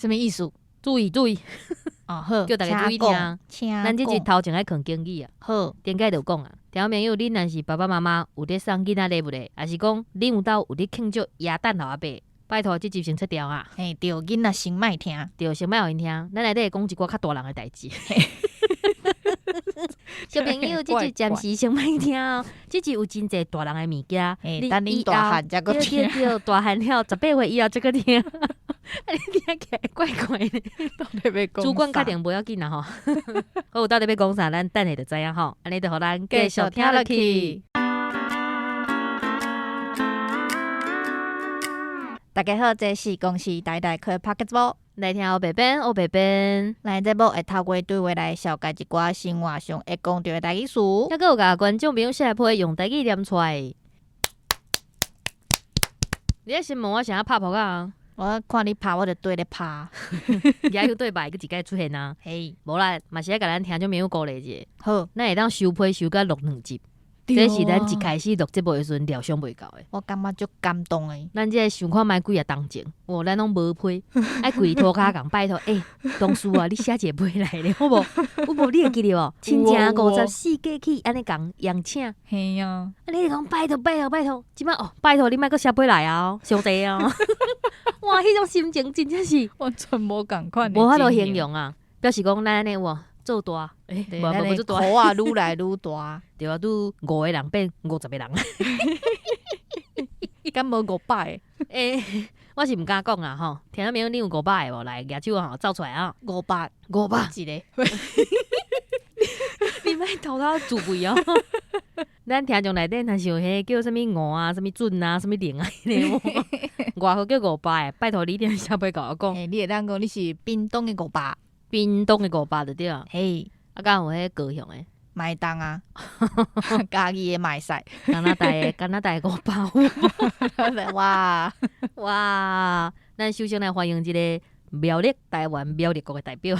啥物意思？注意注意，哦好，叫大家注意聽。請咱這集頭前愛囥警語啊，好，頂擺就講啊，聽眾朋友，恁若是爸爸媽媽有咧送囡仔禮物的，抑是講恁有兜有咧慶祝耶誕老阿伯，拜託這集先切掉啊！嘿對，囡仔先莫聽，對，先莫予𪜶聽，咱內底會講一寡較大人的代誌。小朋友，這集暫時先莫聽哦，這集有真濟大人的物件，嘿，等恁大漢才閣聽。對對對，大漢了18歲以後才閣聽。啊，你聽起來怪怪的。到底欲講主管確定無要緊啦吼。好，到底欲講啥，咱等下就知影吼。按呢就予咱繼續聽落去。大家好，這是公視台台開拍節目，來聽烏白編，烏白編。咱節目會透過對話來紹介一寡生活上會講著的台語詞。抑閣有共觀眾朋友寫批用台語念出來。你咧先問我啥拍噗仔？我看你拍，我就綴咧拍。也有對白閣一擺出現啊。嘿，無啦，嘛是愛共咱聽眾朋友鼓勵一下。好，咱會當收批收甲錄兩集。這是咱一開始錄節目的時陣料想袂到的。我感覺足感動的。咱這想看覓幾若冬前，哦，咱攏無批，愛跪塗跤共拜託，欸，同事啊，你寫一個批來咧，好無？有無？你會記得無？親情54過去，按呢共邀請。嘿啊！啊，你講拜託拜託拜託，這擺哦，拜託你莫閣寫批來啊，上帝啊！哇，彼種心情真正是完全無仝款，無法度形容啊！表示講咱按呢有無？做大，欸，無無無做大，口啊，愈來愈大，對啊，拄五個人變50個人，敢無500個？欸，我是毋敢講啦吼，聽眾朋友，你有500個無？來，舉手吼，走出來啊！五百，500一个，你莫偷偷自慰哦。咱聽眾內底若是有彼個叫啥物吳啊、啥物準啊、啥物靈啊，彼個外號叫500個，拜託你一定寫批共我講。欸，你會當講你是屏東的500。屏東的500就對啊，嘿，啊，敢有彼高雄的？嘛會當啊，嘉義的嘛會使，加拿大的加拿大的500，哇哇！咱首先來歡迎這个苗栗台灣苗栗國的代表。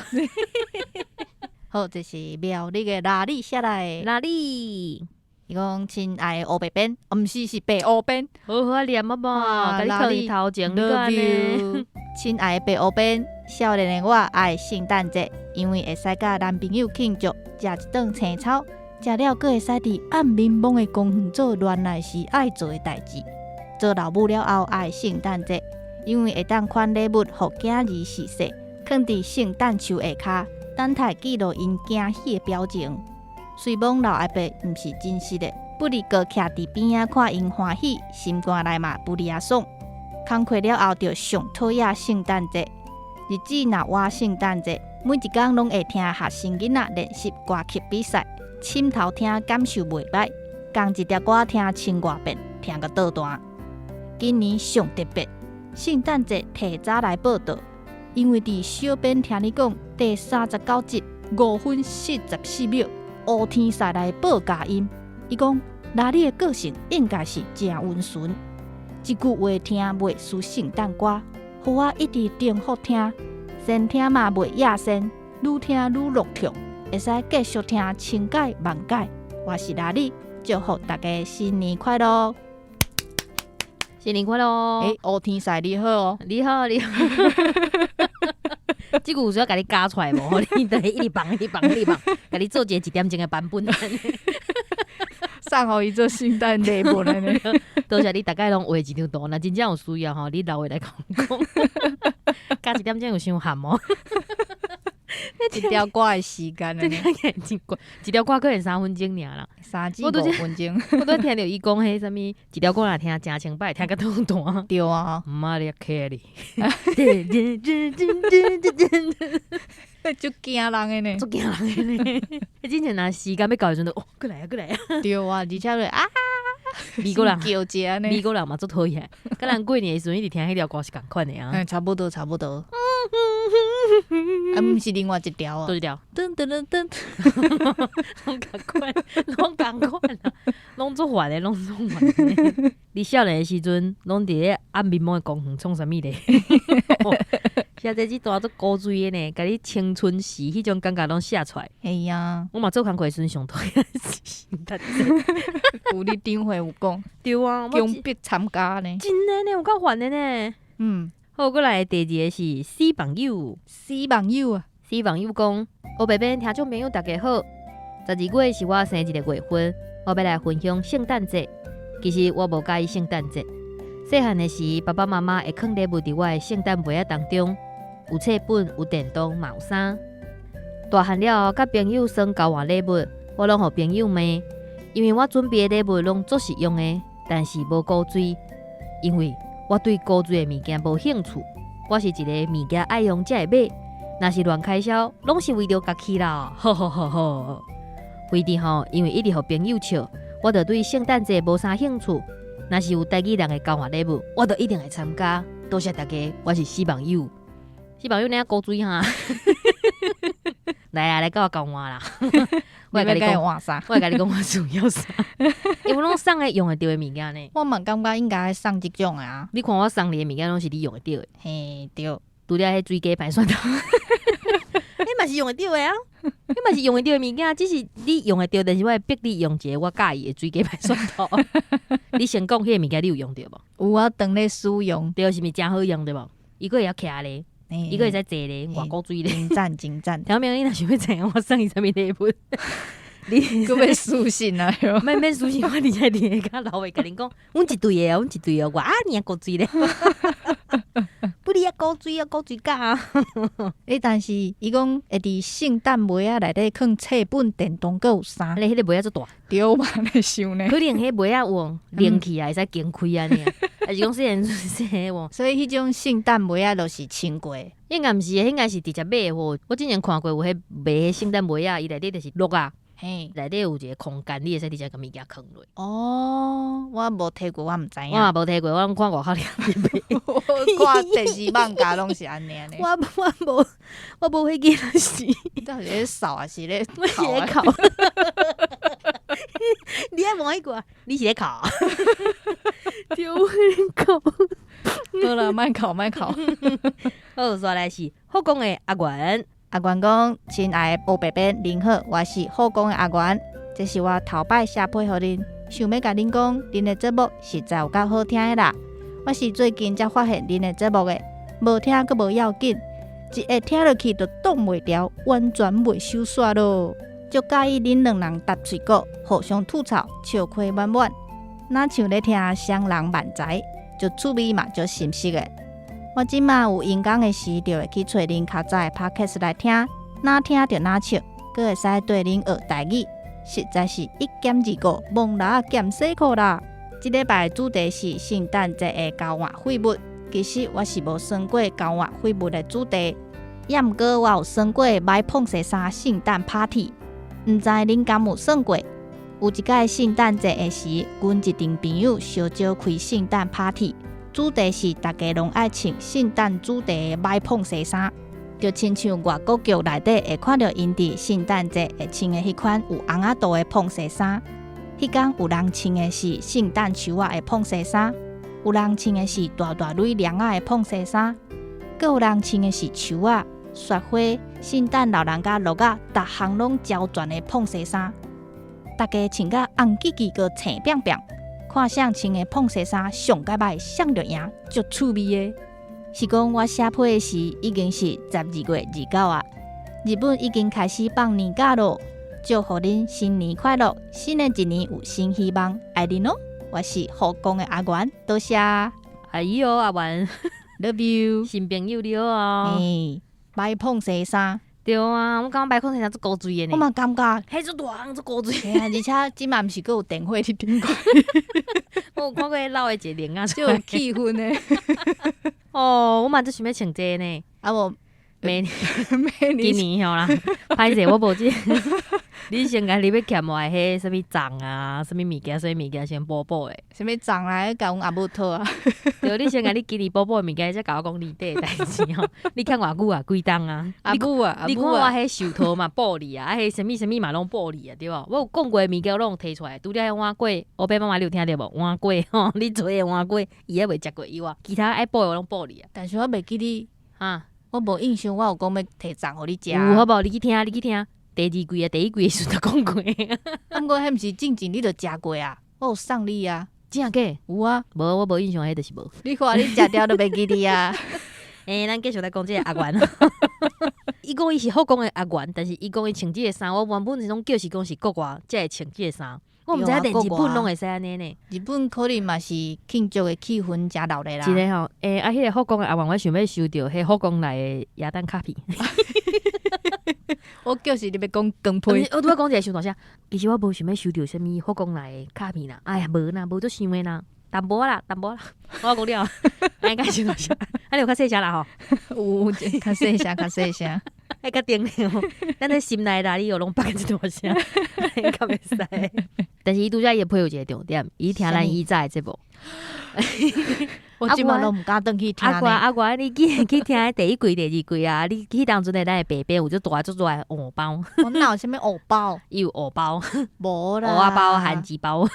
好，這是苗栗的拉里寫來的。拉里。伊講親愛的烏白編，毋是是白烏編。好好念好無？共你囥佇頭前，你閣按呢。親愛的白烏編，少年的我愛聖誕節，因為會使佮男朋友慶祝，食一頓青草，食了閣會使佇暗暝濛的公園做戀愛時愛做的代誌。做老母了後愛聖誕節，因為會當款禮物予囝兒細細，囥佇聖誕樹下跤，等待記錄𪜶驚喜的表情。雖罔老阿伯毋是真實的，不離閣徛佇邊仔看𪜶歡喜，心肝內嘛不離仔爽。工課了後就上討厭聖誕節，日子若倚聖誕節，每一工攏會聽學生囡仔練習歌曲比賽，深頭聽感受袂䆀，仝一條歌聽千外遍，聽甲倒彈。今年上特別，聖誕節提早來報到，因為佇小編聽你講第39集5分44秒。烏天賽來報佳音，伊講拉里的個性應該是誠溫順，這句話聽袂輸聖誕歌，予我一直重複聽，先聽嘛袂厭先，愈聽愈樂暢，會使繼續聽千擺萬擺。我是拉里，祝福大家新年快樂！新年快樂！欸，烏天賽你好哦，你好，你好。這句有需要共你加出來無？你就一直放，一直放，一直放，共你做一個一點鐘的版本。送予伊做聖誕禮物按呢。多謝你，逐擺攏畫一張圖，若真正有需要吼，你留話來共阮講。加一點鐘有傷譀哦。一條歌的時間，一條歌可能3分鐘爾啦，3至5分鐘。我拄聽著伊講彼啥物，一條歌若聽誠千擺，聽甲倒彈。對啊。瑪麗亞凱莉。足驚人的呢，足驚人的呢。之前若時間欲到的時陣，哦，閣來啊，閣來啊。對啊，而且就啊，美國人叫一按呢，美國人嘛足討厭，佮咱過年的時陣一直聽彼條歌是仝款的啊。嗯，差不多，差不多。啊，毋是另外一條哦。佗一條？噔噔噔噔，攏仝款，攏仝款啊，攏足煩的，攏足煩的。你少年的時陣，攏佇咧暗暝濛的公園創啥物咧？寫這這段足古錐的呢，共你青春時彼種感覺攏寫出來。哎呀，我嘛做工課的時陣上討厭聖誕節。有你頂回有講，對啊，強迫參加呢。真的呢，有夠煩的呢。好，過來第二個是死網友，死網友啊，死網友講，烏白編聽眾朋友大家好，12月是我生日的月份，我欲來分享聖誕節。其實我無佮意聖誕節。細漢的時，爸爸媽媽會囥禮物佇我的聖誕杯仔當中，有冊本、有電動，嘛有衫。大漢了後，佮朋友耍交換禮物，我攏予朋友罵，因為我準備的禮物攏足實用的，但是無古錐，因為我對古錐的物件無興趣。我是一個物件愛用才會買，若是亂開銷，攏是為著家己啦。呵呵呵呵。非得吼，因為一直予朋友笑，我就對聖誕節無啥興趣。若是有台語人的交換禮物，我就一定會參加。多謝大家，我是死網友。死網友你古錐哈？來啊，來佮我交換啦！我會共你講換啥？我會共你講，我需要啥？因為我攏送的用會著的物件呢。我嘛感覺應該送這種的啊。你看我送你的物件，攏是你用會著的。嘿，對。除了彼水果盤蒜頭，彼嘛是用會著的啊！彼嘛是用會著的物件，只是你用會著，但是我會逼你用一個我佮意的水果盤蒜頭。你先講彼個物件，你有用著無？有啊，當咧使用。對，是毋是誠好用對無？伊閣會曉徛咧，伊閣會使坐咧，偌古錐咧。真讚真讚。聽明你若想欲知影我送伊啥物禮物，你閣欲私信啊？免免私信，我佇遮佇下跤留話共恁講，阮一對的，阮一對的，我啊爾古錐咧。不哩啊古錐啊古錐甲啊！欸，但是伊講會佇聖誕杯仔內底囥冊本、電動，閣有衫。咧彼個杯仔足大。對嘛？咧想呢？可能彼杯仔有連起來會使掀開按呢，還是講細漢細漢所以彼種聖誕杯仔就是穿過。應該毋是，應該是直接買的吼。我之前看過有彼賣彼聖誕杯仔，伊內底就是落啊。嘿，內底有一個空間，你會使直接共物件囥落。哦，我無提過，我毋知影。我嘛無提過，我攏看外口爾賣。我看電視網架攏是按呢按呢。我無彼個是。到底是咧掃還是咧我是咧哭？你愛問彼句啊？你是咧哭？對，我咧哭。好啦，莫哭莫哭。好，煞來是福岡的阿元。阿元講：親愛的烏白編，恁好，我是福岡的阿元，這是我頭擺寫批予恁，想欲共恁講，恁的節目實在有夠好聽的啦。我是最近才發現恁的節目的，無聽閣無要緊，一下聽落去就擋袂牢，完全袂收煞囉。足佮意恁兩人搭喙鼓，互相吐槽，笑開滿滿，若像咧聽雙人漫才，足趣味嘛，足心適的。我這馬有閒工的時，就會去揣恁較早的 podcast 來聽，若聽就若笑，閣會使綴恁學台語，實在是一減二顧，摸蜊仔減洗褲啦。這禮拜的主題是聖誕節的交換廢物，其實我是無算過交換廢物的主題，也毋過我有算過買膨洗衫聖誕 party，毋知恁敢有算過？有一擺聖誕節的時，阮一陣朋友相招開聖誕 party。主題是逐家攏愛穿聖誕主題的買膨西衫，就親像外國劇內底會看著𪜶佇聖誕節會穿的彼款有尪仔圖的膨西衫。彼工有人穿的是聖誕樹仔的膨西衫，有人穿的是大大蕊蓮仔的膨西衫，閣有人穿的是樹仔、雪花、聖誕老人佮鹿仔，逐項攏齊全的膨西衫。逐家穿甲紅吱吱閣青變變。看誰穿的膨西衫上較䆀，誰就贏，足趣味的。是講我寫批的時已經是12月29啊，日本已經開始放年假囉。祝福恁新年快樂，新的一年有新希望，愛恁哦！我是福岡的阿元，多謝。哎喲，阿元，Love you，新朋友你好啊。欸，買膨西衫。對啊，我感覺買膨西衫足古錐的呢。我嘛感覺，彼足大項足古錐。嘿啊，而且這馬毋是閣有電火佇頂懸。我有看過老的一個鈴仔，足有氣氛的。哦，我嘛足想欲穿這個呢。啊無，明年，明年今年吼啦，歹勢我無這個。你先共你欲欠我的彼啥物粽啊，啥物物件，啥物物件先補補的。啥物粽來共阮阿母討啊？對，你先共你今年補補的物件，才共我講年底的代誌吼。你欠偌久啊？幾冬啊？阿母啊，你看我彼手套嘛補你啊，啊彼啥物啥物嘛攏補你啊，對無？我有講過的物件攏有提出來，除了彼碗粿，烏白媽媽你有聽著無？碗粿吼，你做的碗粿，伊還未食過以外，其他愛補的我攏補你啊。但是我袂記得，啊，我無印象，我有講欲提粽予你食。有好無？你去聽，你去聽。第二季啊，第一季的時陣就講過。啊，毋過彼毋是進前你就食過啊？我有送你啊。真假？有啊。無，我無印象，彼就是無。你看你食掉都袂記得啊。欸，咱繼續來講這個阿元。伊講伊是福岡的阿元，但是伊講伊穿這个衫，我原本是攏叫是講是國外才會穿這个衫，我毋知影連日本攏會使按呢呢。日本可能嘛是慶祝的氣氛誠熱鬧啦。真的吼，欸，啊，彼個福岡的阿元，我想欲收著彼福岡來的耶誕卡片。我就是你欲講光批。我拄仔講一个傷大聲，其實我無想欲收著啥物福岡來的卡片啦。哎呀，無啦，無足想的啦，淡薄啦，淡薄啦。我講了，按呢傷大聲，按呢有較細聲啦吼。有，較細聲，較細聲。愛較定哦，咱咧心內啦，你哦攏放這大聲，較袂使。但是伊拄才伊的批有一個重點，伊聽咱以早的節目。我這馬攏毋敢轉去聽。阿哥阿哥，你去去聽第一季、第二季啊！你彼當陣的咱的白白有足大足大的芋包。我哪有啥物芋包？伊有芋包。無啦。芋仔包、番薯包。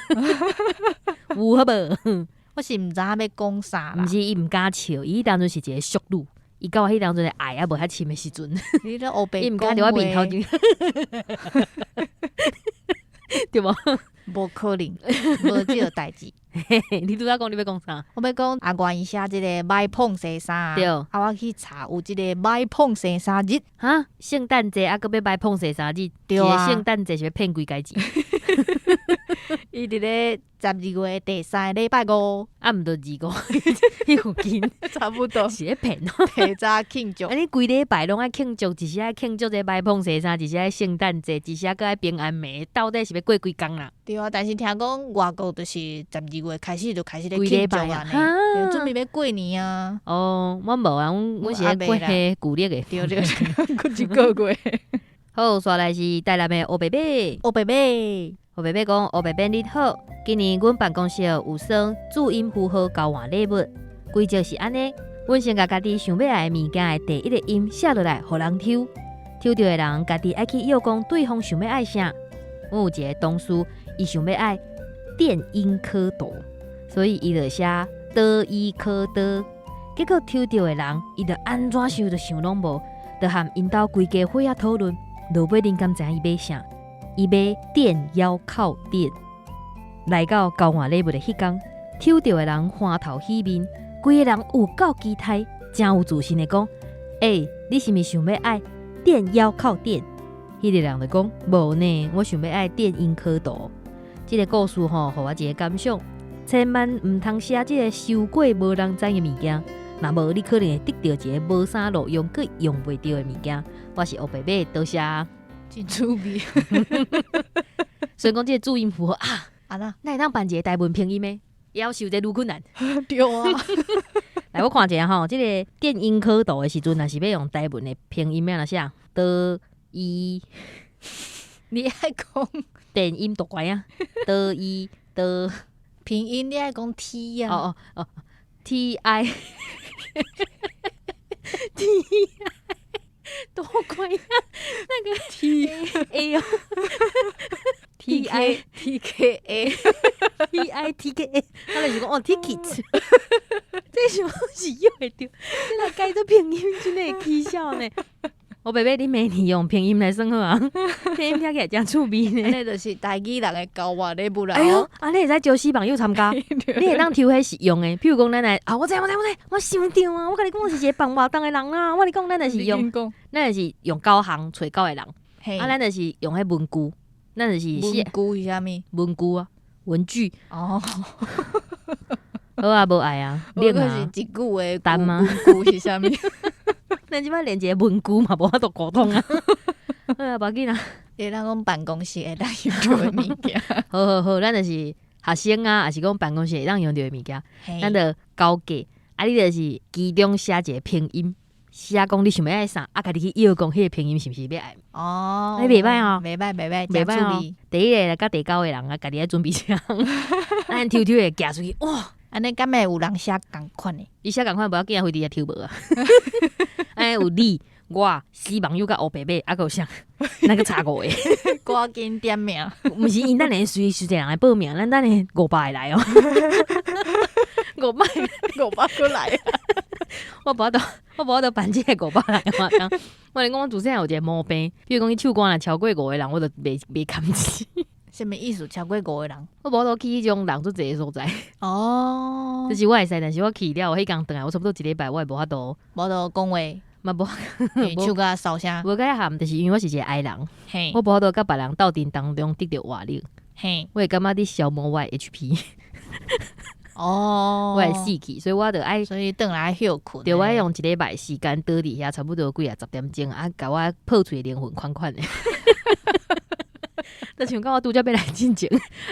有好無？我是毋知影欲講啥啦。毋是伊毋敢笑，伊彼當陣是一個淑女。伊到我彼當陣的愛猶無遐深的時陣，你咧烏白伊毋敢佇我面頭前，對無？無可能，無這個代誌。你拄才講你欲講啥？我欲講阿元伊寫這个買膨西衫，對。啊，我去查有這个買膨西衫日。哈，聖誕節啊，閣欲買膨西衫日，對啊。聖誕節是欲騙規家錢。伊佇咧12月第三个禮拜五，啊，毋就二五，彼附近差不多是咧騙。提早慶祝。啊，你規禮拜攏愛慶祝，一時愛慶祝這買膨西衫，一時愛聖誕節，一時閣愛平安暝，到底是欲過幾工啦？對啊，但是聽講外國就是12月開始就開始咧規禮拜慶祝啊呢，準備欲過年啊。哦，阮無啊，阮阮是咧過彼舊曆的。對對，閣一個月。好，紲來是台南的烏伯伯。烏伯伯，烏伯伯講，烏伯伯你好，今年阮辦公室有耍注音符號交換禮物，規則是按呢，阮先共家己想欲愛的物件的第一個音寫落來，予人抽，抽著的人家己愛去約講對方想欲愛啥。阮有一个同事，伊想欲愛電音科圖，所以伊就寫德伊科多，結果抽著的人，伊就按怎想都想攏無，就和𪜶兜規家伙仔討論。落尾恁敢知影伊買啥？伊買電腰靠墊。來到交換禮物的彼工，抽著的人歡頭喜面，規个人有夠期待，誠有自信的講：欸，你是毋是想欲愛電腰靠墊？彼个人就講：無呢，我想欲愛電音科圖。這个故事吼，予我一个感想：千萬毋通寫這个收過無人知的物件，若無你可能會得著一个無啥路用、閣用袂著的物件。我是烏白馬，多謝。真趣味。所以講這个注音符號啊，按怎？咱會當辦一个台文拼音的，夭壽這愈困難。對啊。來，我看一下吼，這个電音科圖的時陣，若是欲用台文的拼音欲按怎寫？的伊，你愛講電音讀懸啊？的伊的拼音，你愛講 T 啊？哦哦哦，T I T I。多怪啊！那個 T A 哦，T K T K A T I T K A，他就是講哦，ticket，這是是用會著，這若改做拼音真的會起笑呢。烏伯伯，你明年用拼音來算好啊，拼音聽起來誠趣味呢。那就是台語人的交換禮物啦。哎喲，按呢會使招死網友參加，你會當抽彼實用的，譬如講咱來啊，我知我知我知，我想著啊，我共你講我是一個辦活動的人啦，我共你講咱就是用，咱就是用九項揣九个人，啊，咱就是用彼文具，咱就是文具是啥物？文具啊，文具。哦，好啊，無愛啊，我閣是一句的單嗎？文具是啥物？咱這擺連一個文具嘛無法度溝通啊！好啊，無要緊啊。會當講辦公室會當用著的物件。好好好，咱就是學生啊，抑是講辦公室會當用著的物件，咱就交價。啊，你就是其中寫一個拼音，寫講你想欲愛啥，啊，家己去臆講彼个拼音是毋是欲愛？哦，你袂䆀哦，袂䆀袂䆀，袂䆀哦。第一个佮第九个人啊，家己愛準備啥？咱抽抽的寄出去，哇！按呢敢會有人寫仝款的？伊寫仝款無要緊啊，非佇遐抽無啊。按呢有你、我、死網友佮烏白馬，啊閣有啥？咱閣差五个。趕緊點名。毋是𪜶等下隨隨濟人來報名，咱等下500个來哦。500 500閣來。我無法度，我無法度辦這个500人的活動。我共你講，我自細漢有一个毛病，比如講伊唱歌若超過五个人，我就袂袂堪接。啥物意思？超過五個人？我無法度去彼種人足濟的所在。就是我會使，但是我去了，彼工轉來，我差不多一禮拜，我會無法度，無度講話，嘛無唱甲掃聲，無共喊，就是因為我是一個 I 人，我無法度佮別人鬥陣當中得著活力，我會感覺佇消磨我的 HP，我會死去，所以我著愛，所以轉來歇睏。對，我愛用一禮拜時間倒佇遐，差不多幾仔十點鐘，啊，共我破碎的靈魂款款的。就像講我拄才欲來進前，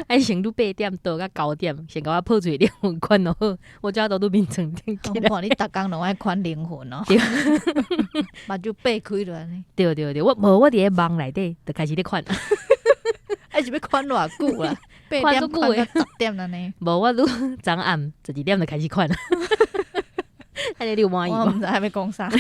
愛先拄8點倒到9點，先共我破碎靈魂款落好，我才拄拄眠床頂起來。我看你逐工攏愛款靈魂哦，對，目睭擘開落按呢。對對對，我無我佇咧夢內底就開始咧款。啊是欲款偌久啊？8點款到10點按呢？無，我拄昨暗12點就開始款。按呢你有滿意無？我毋知欲講啥。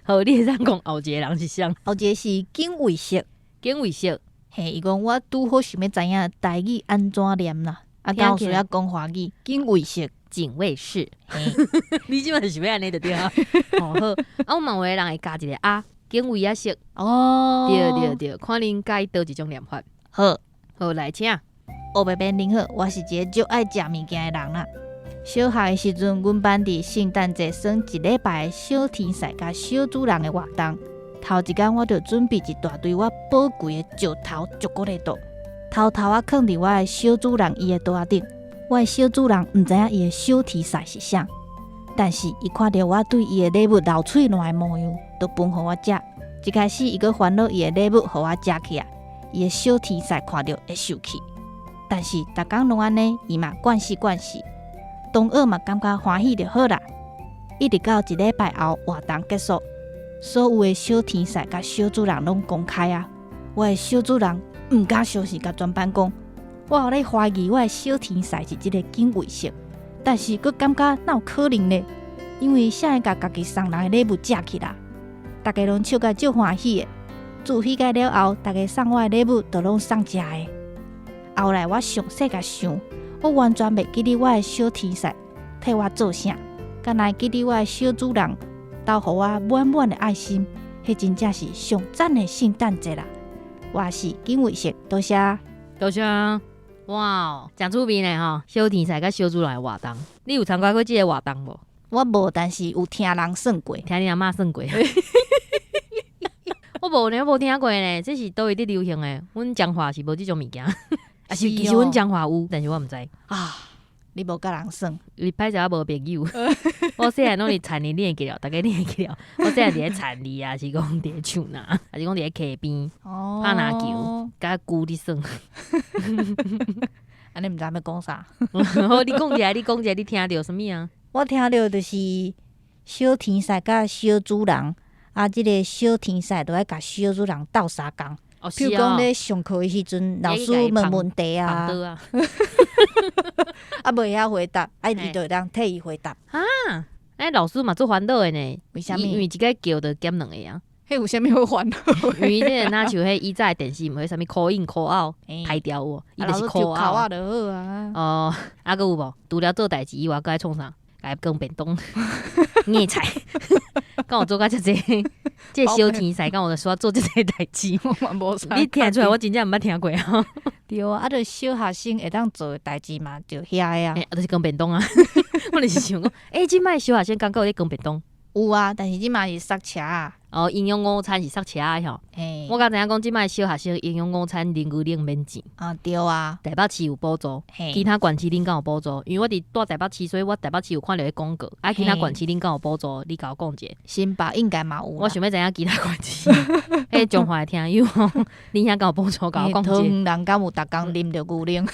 好，你會使講後一個人是啥？後一個是警衛室。警衛室。嘿，伊講我拄好想欲知影台語按怎念啦，啊，敢有需要講華語？警衛室，警衛室。你這擺是欲按呢就對啊。哦好，啊，阮嘛有的人會加一個啊，警衛仔室。對對對，看恁佮意佗一種念法。好，好來請。烏白邊恁好，我是一個足愛食物件的人啦。小學的時陣，阮班佇聖誕節耍一禮拜小天使佮小主人的活動。頭一工我就準備一大堆我寶貴的石頭朱古力豆，偷偷仔囥佇我的小主人伊的桌仔頂。我的小主人毋知影伊的小天使是啥，但是伊看著我對伊的禮物流喙瀾的模樣，就分予我食。一開始伊閣煩惱伊的禮物予我食起來，伊的小天使看著會受氣。但是逐工攏按呢，伊嘛慣勢慣勢，同學嘛感覺歡喜就好啦。一直到一禮拜後活動結束。所有的小天使佮小主人攏公開啊！我的小主人毋敢相信，共全班講，我有咧懷疑我的小天使是這个警衛室，但是閣感覺哪有可能呢？因為誰會共家己送人的禮物食去啦？逐家攏笑甲足歡喜的。自彼個了後，逐家送我的禮物都攏送食的。後來我詳細共想，我完全袂記得我的小天使替我做啥，干焦會記得我的小主人投予我滿滿的愛心，彼真正是上讚的聖誕節啦！我是警衛室，多謝。多謝。哇，誠趣味呢吼！小天使佮小主人的活動，你有參加過這个活動無？我無，但是有聽人算過。聽你阿嬤算過。我無呢，我無聽過呢。這是佗位佇流行的？阮彰化是無這種物件。啊是，其實阮彰化有，但是我毋知。啊。你無佮人耍？伊歹勢我無朋友。我細漢攏佇田裡，你會記著？逐家你會記著？我細漢佇咧田裡啊，是講佇咧樹林，還是講佇咧溪邊拍籃球，佮龜佇耍。按呢毋知欲講啥？好，你講一下，你講一下，你聽著啥物啊？我聽著就是小天使佮小主人，啊，這个小天使就愛共小主人鬥相共。譬如講咧上課的時陣，老師問問題啊，啊袂曉回答，啊伊就會當替伊回答。啊，欸，老師嘛足煩惱的呢。為啥物？因為一個叫就減兩個啊。彼有啥物好煩惱？因為這個若像彼以早的電視，毋是啥物 call in call out 台調有，伊就是 call out 就好啊。哦，啊閣有無？除了做代誌以外，閣愛創啥？共扛便當、捏菜，敢有做甲遮濟？這個小天使敢有需要做遮濟代誌？你聽出來，我真正毋捌聽過啊。對啊，啊，就小學生會當做的代誌嘛，就遐个啊。欸，就是扛便當啊。我就是想講，欸，這擺小學生敢閣有咧扛便當？有啊，但是這擺是塞車啊。哦，營養午餐是塞車的吼。我敢知影講，這擺小學生營養午餐啉牛奶免錢。啊，對啊。台北市有補助，其他縣市恁敢有補助？因為我佇住台北市，所以我台北市有看著彼廣告。啊，其他縣市恁敢有補助？你共我講一下。新北應該嘛有。我想欲知影其他縣市，彼彰化的聽友，恁遐敢有補助？共我講一下。桃園人敢有逐工啉著牛奶？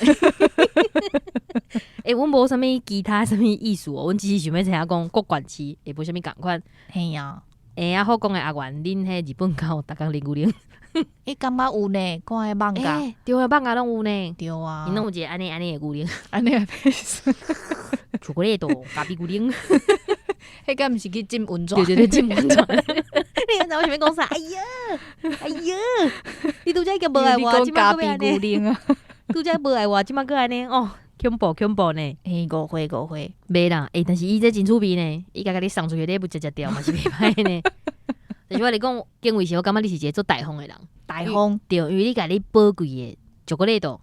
欸，阮無啥物其他啥物意思哦，阮只是想欲知影講各縣市會無啥物仝款。嘿啊。欸，啊，福岡的阿元，恁彼日本敢有逐工啉牛奶？欸，感覺有呢，看彼漫畫。對啊，漫畫攏有呢。對啊。𪜶攏有一个按呢按呢的牛奶。按呢按呢。朱古力多，咖啡牛奶。彼敢毋是去浸溫泉？對對對，浸溫泉。你敢知我想欲講啥？哎呀，哎呀，你拄才已經無愛我，這擺閣欲按呢？拄才無愛我，這擺閣按呢？哦，恐怖恐怖呢！嘿，誤會誤會。袂啦，欸，但是伊這真趣味呢，伊共共你送出去禮物食食著嘛是袂歹呢。但是我咧講，警衛室，我感覺你是一個足大方的人。大方。對，因為你共你寶貴的巧克力都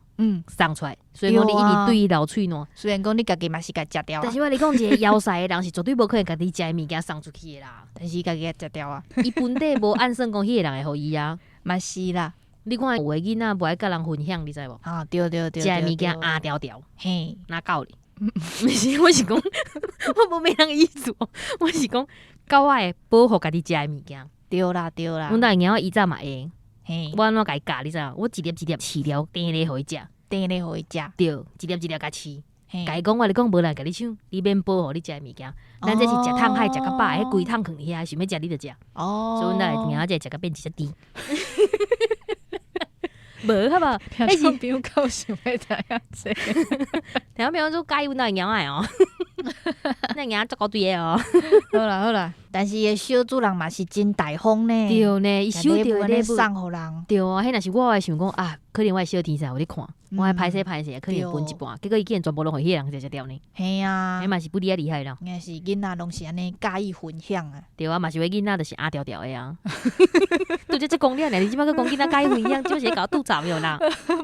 送出來，所以講你一直對伊流喙瀾。雖然講你家己嘛是共食掉，但是我共你講，一個枵屎的人是絕對無可能家己食的物件送出去的啦。但是家己食掉啊，伊本底無按算講彼個人會予伊啊。嘛是啦。你看有的囡仔無愛佮人分享，你知無？啊，對對對，食的物件壓條條，嘿，哪夠哩？毋是，我是講，我無罵人意思，我是講，狗仔會保護家己食的物件。對啦對啦。阮兜的貓仔以前嘛會，我按怎共伊教你知無？我一粒一粒飼料甜咧予伊食，甜咧予伊食，對，一粒一粒共飼。共伊講，我共你講，無人共你搶，你免保護你食的物件。咱這是食桶海食較飽，彼規桶囥佇遐，想欲食你就食。哦，所以阮兜的貓仔食甲變一隻豬。無好無？聽眾朋友夠想欲知影這，聽眾朋友都佮意阮兜的貓仔哦。那貓仔足古錐的哦。好啦好啦，但是伊的小主人嘛是真大方呢。對呢，伊收著禮物送予人。對啊，彼若是我會想講啊，可能我的小天使有咧看，我還歹勢歹勢，可能分一半，結果伊竟然全部攏予彼個人食食掉呢。嘿啊，彼嘛是不離啊厲害啦。應該是囡仔攏是按呢佮意分享啊。對啊，嘛是有的囡仔就是壓條條的啊。拄才這講了爾，你這擺閣講囡仔佮意分享，這是咧共我吐槽著啦。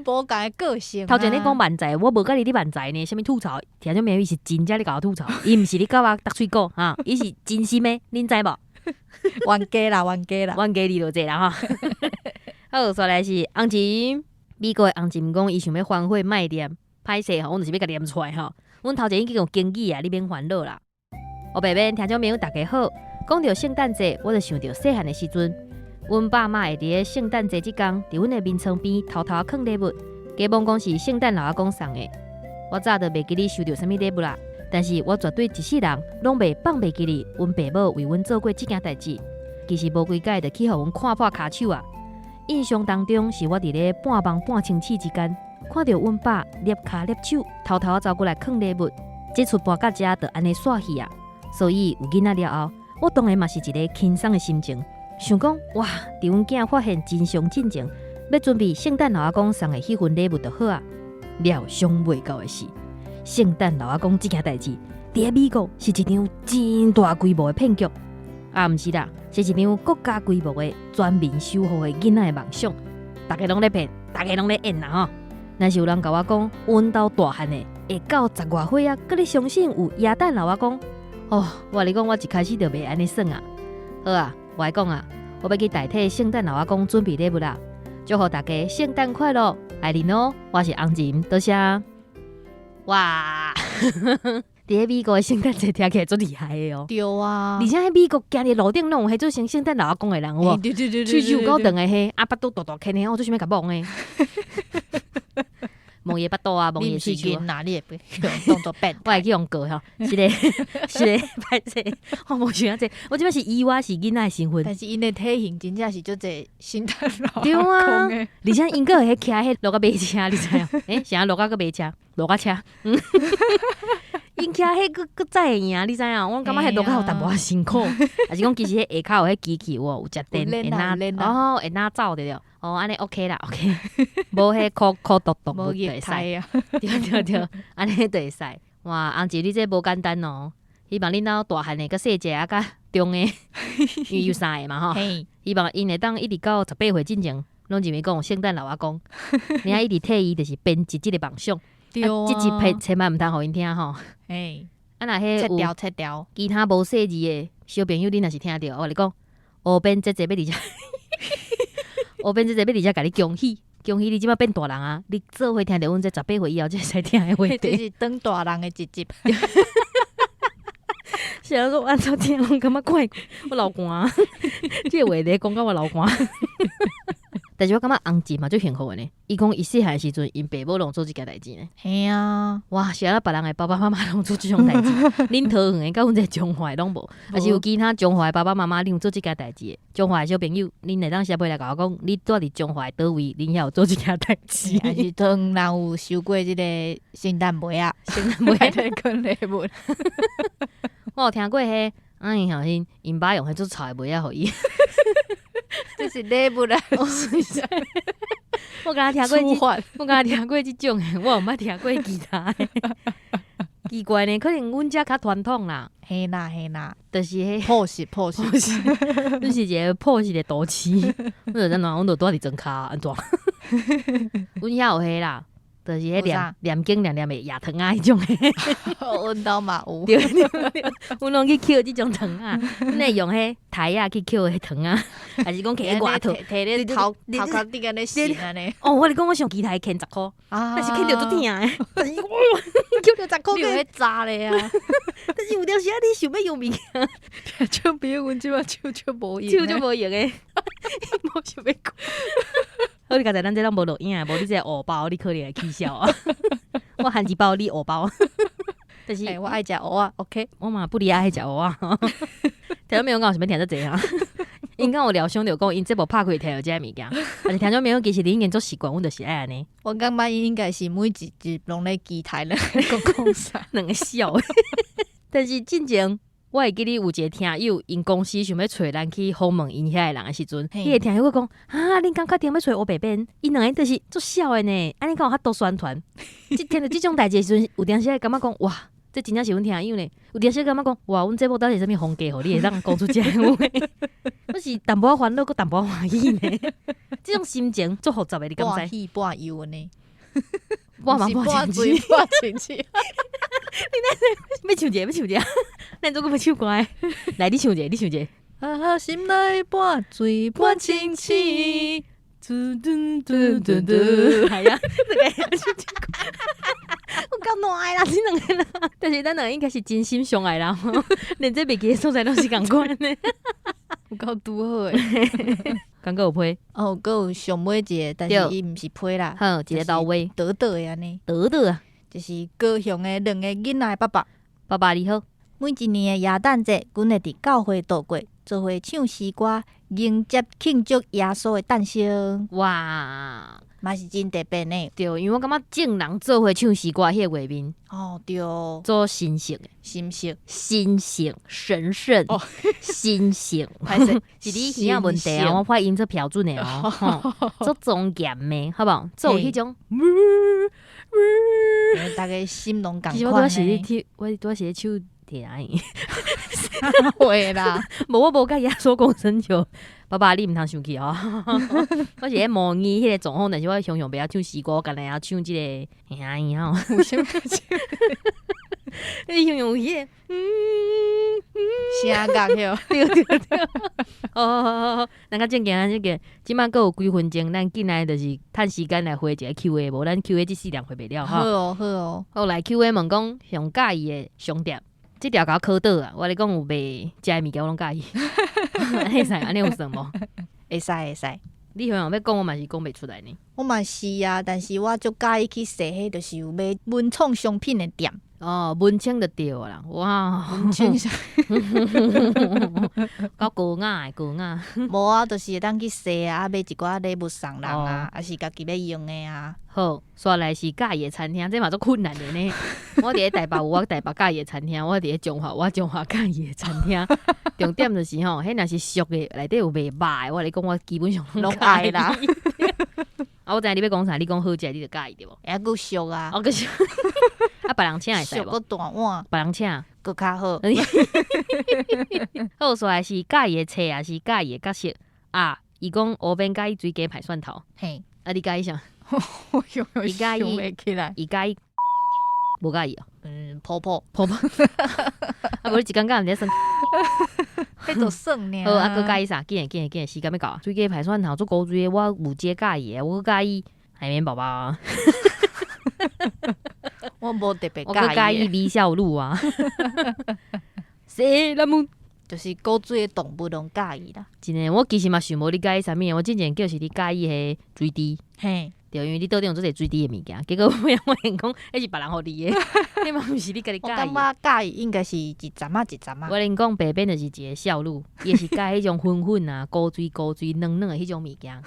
無仝的個性。頭前咧講漫才，我無佮你咧漫才呢，啥物吐槽？聽眾朋友伊是真正咧共我吐槽，伊毋是咧共我搭喙鼓哈，伊是真心的，恁知無？冤家啦，冤家啦，冤家你就濟啦吼。好，煞來是紅琴，美國的紅琴講伊想欲反悔莫念，歹勢吼，阮就是欲共念出來吼。阮頭前已經有經紀啊，你免煩惱啦。烏白面聽眾朋友大家好，講著聖誕節，我就想著細漢的時陣，阮爸媽會佇咧聖誕節這工，佇阮的眠床邊偷偷囥禮物，加罔講是聖誕老阿公送的。我早就袂記得收著啥物禮物啦，但是我絕對一世人攏袂放袂記得阮爸母為阮做過這件代誌。其實無幾擺就去予阮看破跤手啊！印象當中是我佇咧半夢半清醒之間，看著阮爸躡跤躡手，偷偷走過來囥禮物，這齣搬到遮就按呢煞去啊！所以有囡仔了後，我當然嘛是一個輕鬆的心情，想講哇，佇阮囝發現真相進前，欲準備聖誕老阿公送的彼份禮物就好啊！料想袂到的是，聖誕老阿公這件代誌，佇咧美國是一場真大規模的騙局。啊，毋是啦，是一場國家規模的全民守護的囡仔的夢想，逐家攏咧騙，逐家攏咧演啦吼。若是有人共我講，阮兜大漢的會到十外歲啊，閣咧相信有耶誕老阿公。哦，我共你講，我一開始就袂按呢算啊。好啊，我來講啊，我欲去代替聖誕老阿公準備禮物啦。祝福大家聖誕快樂，愛恁哦！我是紅琴，多謝。哇，佇咧美國的聖誕節聽起來足厲害的哦。對啊，而且彼美國行佇路頂攏有彼做成聖誕老阿公的人有無？對對對對，喙鬚有夠長的彼，啊，腹肚大大圈的，我足想欲共摸的。摸伊的腹肚啊，摸伊的喙鬚。哪裡會當作變？我會去予告吼，是咧，是咧，歹勢，我無想這，我這擺是以我是囡仔的身份。但是𪜶的體型真正是足濟聖誕老對啊，而且𪜶閣會騎彼駱仔馬車，你知影？欸，啥駱仔閣馬車？駱仔車。𪜶騎彼閣閣載會贏，你知影？我感覺彼駱仔有淡薄仔辛苦，抑是講其實彼下跤有彼機器有無？有食電會若哦，會若走著了。哦，按呢 OK 啦，OK，無彼箍箍篤篤無會使啊。對對對，按呢就會使。哇，紅姐你這無簡單哦。希望恁兜大漢的佮細隻啊，佮中的，因為有三個嘛吼。希望𪜶會當一直到18歲進前，攏認為講聖誕老阿公，你愛一直替伊就是編織這個夢想。對啊，這集片千萬毋通予𪜶聽吼。欸，啊若彼有其他無細膩的小朋友，恁若是聽著，我共你講，烏邊姐姐欲佇遮，烏邊姐姐欲佇遮共你恭喜，恭喜你這擺變大人啊！你做伙聽著阮這十八歲以後，才會使聽的話題。這是轉大人的一集。是按怎按怎聽攏感覺怪，我流汗。這個話題講甲我流汗。但是我感覺紅姐嘛足幸福的呢。伊講伊細漢時陣，𪜶爸母攏做這件代誌呢。嘿啊，哇！是按怎別人的爸爸媽媽攏做這種代誌，恁桃園的佮阮這彰化的攏無，抑是有其他彰化的爸爸媽媽，恁有做這件代誌的？彰化的小朋友，恁會當寫批來共我講，你住佇彰化的佗位，恁遐有做這件代誌？抑是桃園人有收過這個聖誕襪仔？聖誕襪仔囥禮物。我有聽過彼，哎，小心𪜶爸用彼足臭的襪仔予伊。這是禮物啊！我敢若聽過這，我敢若聽過這種的，我毋捌聽過其他的。奇怪呢，可能阮遮較傳統啦。嘿啦嘿啦，就是彼朴實朴實，阮是一個樸實的都市。阮就按怎，阮就住佇莊跤按怎？阮遐有彼啦，就是彼有啥念念經念念的野糖仔彼種的。阮兜嘛有。對對對，阮攏去抾這種糖仔，阮會用彼台仔去抾彼糖仔，還是講摕彼外套？提咧頭頭殼頂按呢擤按呢。哦，我咧講我上期待牽10箍，但是牽著足疼的，但是哇，抾著十箍。你有彼紮咧啊？但是有當時啊，你想欲用物件，就比阮這擺手足無手足無用的，無想欲講。好，你剛才咱這攏無錄影，無你這個烏包，你可能會起笑啊。我番薯包，你烏包。但是欸，我愛食芋仔，OK。我嘛不離愛食芋仔。聽眾朋友敢有想欲聽遮濟啊？𪜶敢有料想著講，𪜶節目拍開聽著這个物件，但是聽眾朋友其實你已經足習慣，阮就是愛按呢。我感覺伊應該是每一集攏咧期待咧講講啥。兩个笑的。但是進前我會記得有一个聽友，𪜶公司想欲揣咱去訪問𪜶遐的人的時陣，彼个聽友閣講啊，恁敢確定欲揣烏白編？𪜶兩个就是足痟的呢，按呢敢有較多宣傳？這聽著這種代誌的時陣，有當時會感覺講哇，這真正是阮聽友呢。有當時感覺講哇，阮節目到底是啥物風格，予你會當講出這个話？我是淡薄仔煩惱，閣淡薄仔歡喜呢。這種心情足複雜的，你敢知？半喜半憂呢。半忙半水半清氣。你欲唱一个，欲唱一个，咱做閣欲唱歌的。來，你唱一个，你唱一個。啊，心內半醉半清醒。嘟嘟嘟嘟嘟，係啊，這個有夠爛啦，這兩个啦。但是咱兩个應該是真心相愛啦，連這袂記的所在攏是仝款的。有夠拄好的。敢閣有批？哦，閣有上尾一個，但是伊毋是批啦。好，一個老話。短短的按呢。短短啊。就是高雄的兩個囡仔的爸爸。爸爸你好。每一年的耶誕節，阮會佇教會度過，做伙唱詩歌，迎接慶祝耶穌的誕生。哇，嘛是真特別呢。對，因為我感覺眾人做伙唱詩歌，彼个畫面，哦，對，做神聖的，神聖，神聖，神聖，神聖，歹勢，是你耳仔問題啊！我發音做標準的哦，做莊嚴的，好無？做彼種，逐家心攏仝其實我拄仔是咧聽，我拄仔是咧唱鐵阿姨。會啦，無我無佮耶穌講生笑，爸爸你毋通生氣哦。我是咧模擬彼個狀況，但是我常常袂曉唱詩歌，我干焦會曉唱這个阿姨吼。有啥物你形容有彼个，聲樂許。對對對。哦，咱較正經，咱這個這擺閣有幾分鐘，咱進來就是趁時間來回一个 Q&A，無咱 Q&A 這世人回袂了好哦好哦。好來 Q&A 問講上佮意的商店，這條共我考倒啊！我咧講有賣食的物件，我攏佮意。按呢會使，按呢有算無？會使會使。你向欲講，我嘛是講袂出來呢。我嘛是啊，但是我足佮意去踅彼，就是有賣文創商品的店。哦，文青就對啦，哇！文青商，夠高雅的高雅。無啊，就是會當去踅啊，買一寡禮物送人啊，抑是家己欲用的啊。好，煞來是佮意的餐廳，這嘛足困難的呢。我佇咧台北有我台北佮意的餐廳，我佇咧彰化我彰化佮意的餐廳。重點就是吼，彼若是俗的，內底有賣肉的，我共你講，我基本上攏愛啦。啊，我知影你欲講啥，你講好食，你就佮意對無？會閣俗啊。哦，閣俗。啊，別人請會使無？俗閣大碗。別人請。閣較好。好，煞來是佮意的冊，抑是佮意的角色啊？伊講烏邊佮意水雞排蒜頭。嘿。啊，你佮意啥？我想袂起來。伊佮意，無佮意哦。嗯，婆婆，婆婆。啊，無你一工敢毋咧耍？彼就耍爾。好，啊，閣佮意啥？緊來緊來緊來，時間欲到啊！水雞排蒜頭足古錐的，我有這個佮意的，我閣佮意海綿寶寶。我無特別我閣佮意微笑鹿啊。セーラム就是古錐的動物攏佮意啦。真的，我其實嘛想無你佮意啥物，我之前叫是你佮意彼个水滴。嘿。對，因為你桌頂有足濟水滴的物件，結果尾仔發現講，彼是別人予你的，彼嘛毋是你家己佮意。我感覺佮意應該是一陣仔一陣仔。我共你講，白邊就是一個少女，伊是佮意彼種粉粉啊、古錐古錐、軟軟的彼種物件。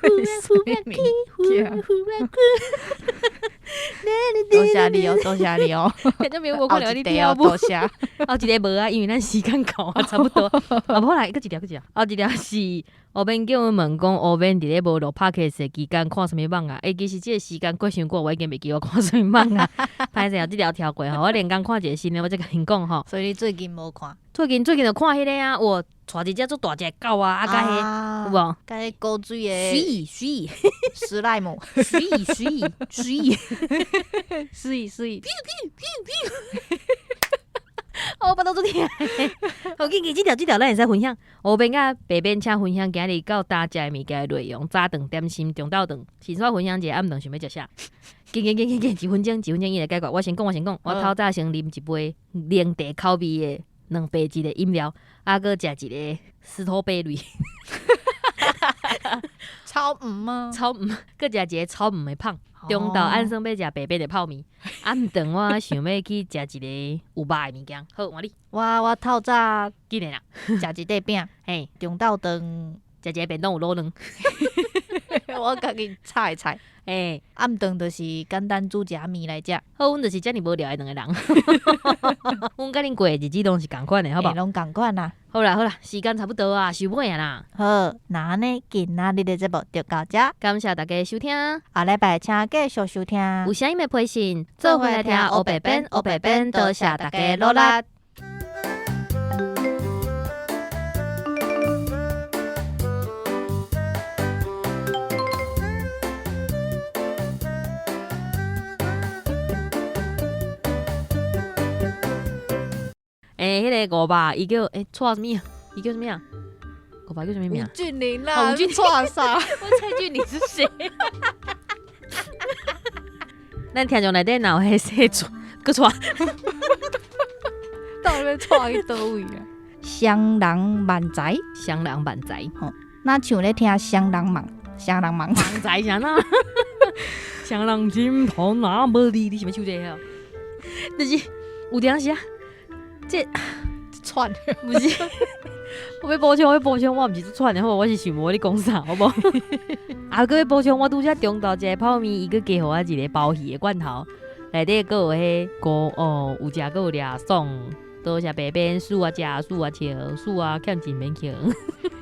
物件。多謝你哦，多謝你哦。聽眾朋友無可能你跳舞，多謝。後一个無啊，因為咱時間到啊，差不多。啊，無來，閣一條，閣一條。後一條是烏邊叫阮問講，烏邊佇咧無錄 podcast 的期間看啥物網啊？欸，其實這个時間過傷久，我已經袂記我看啥物網啊。歹勢哦，這條跳過吼，我連工看一个新的，我才共𪜶講吼。所以你最近無看？最近最近就看彼個啊，有帶一隻足大隻的狗啊，啊，佮彼有無？佮彼古錐的水水史萊姆，水水水水水，我腹肚足疼。好，緊緊這條這條咱會使分享。烏邊佮白邊，請分享今日到今食的物件的內容。早頓點心、中晝頓，先煞分享一下暗頓想欲食啥。緊緊緊緊緊，一分鐘一分鐘伊來解決。我先講，我先講。我透早先啉一杯檸茶口味的2塊一個飲料，啊，閣食一個士多啤梨。超毋嗎？超毋，閣食一個草莓的麭。中晝按算欲食白白的泡麵，暗頓我想欲去食一個有肉的物件。好，換你。我透早緊的啦，食一塊餅。嘿，中晝頓食一個便當有滷卵。我家己炒的菜。嘿，暗頓就是簡單煮一下麵來食。好，阮就是遮爾無聊的兩个人。阮佮恁過的日子攏是仝款的，好無？攏仝款啦。好啦好啦，時間差不多啊，收尾啊啦。好，那按呢，今仔日的節目就到這。感謝大家收聽。下禮拜請繼續收聽。有啥物的批信，做伙來聽烏白編，烏白編，多謝大家努力。欸，彼个五百，伊叫欸，蔡啥物啊？伊叫啥物啊？五百叫啥物名？吳俊霖啦，吳俊蔡啥？我蔡俊霖是誰？咱聽眾內底若有彼姓蔡，閣蔡，到底欲蔡去佗位啊？雙人萬才，雙人萬才，吼，若像咧聽雙人網，雙人網，萬才啥那？雙人心頭那麼利，你是欲唱這个？就是有當時啊。這喘毋是，我欲補充，我欲補充，我毋是足喘的，好無？我是想無咧講啥，好無？啊，閣欲補充，我拄才中晝食的泡麵，伊閣加予我一个鮑魚的罐頭，內底閣有彼菇哦，有食閣有掠爽，多謝白邊輸啊食，輸啊笑，輸啊欠錢免還。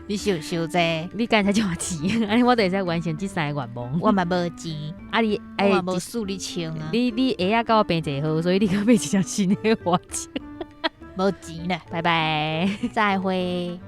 你想傷濟，你敢會使借我錢？按呢我就會使完成這三个願望。我嘛無錢，啊你，我嘛無輸你穿啊。你鞋仔佮我平一號，所以你閣買一雙新的予我穿。無錢啦，拜拜，再會。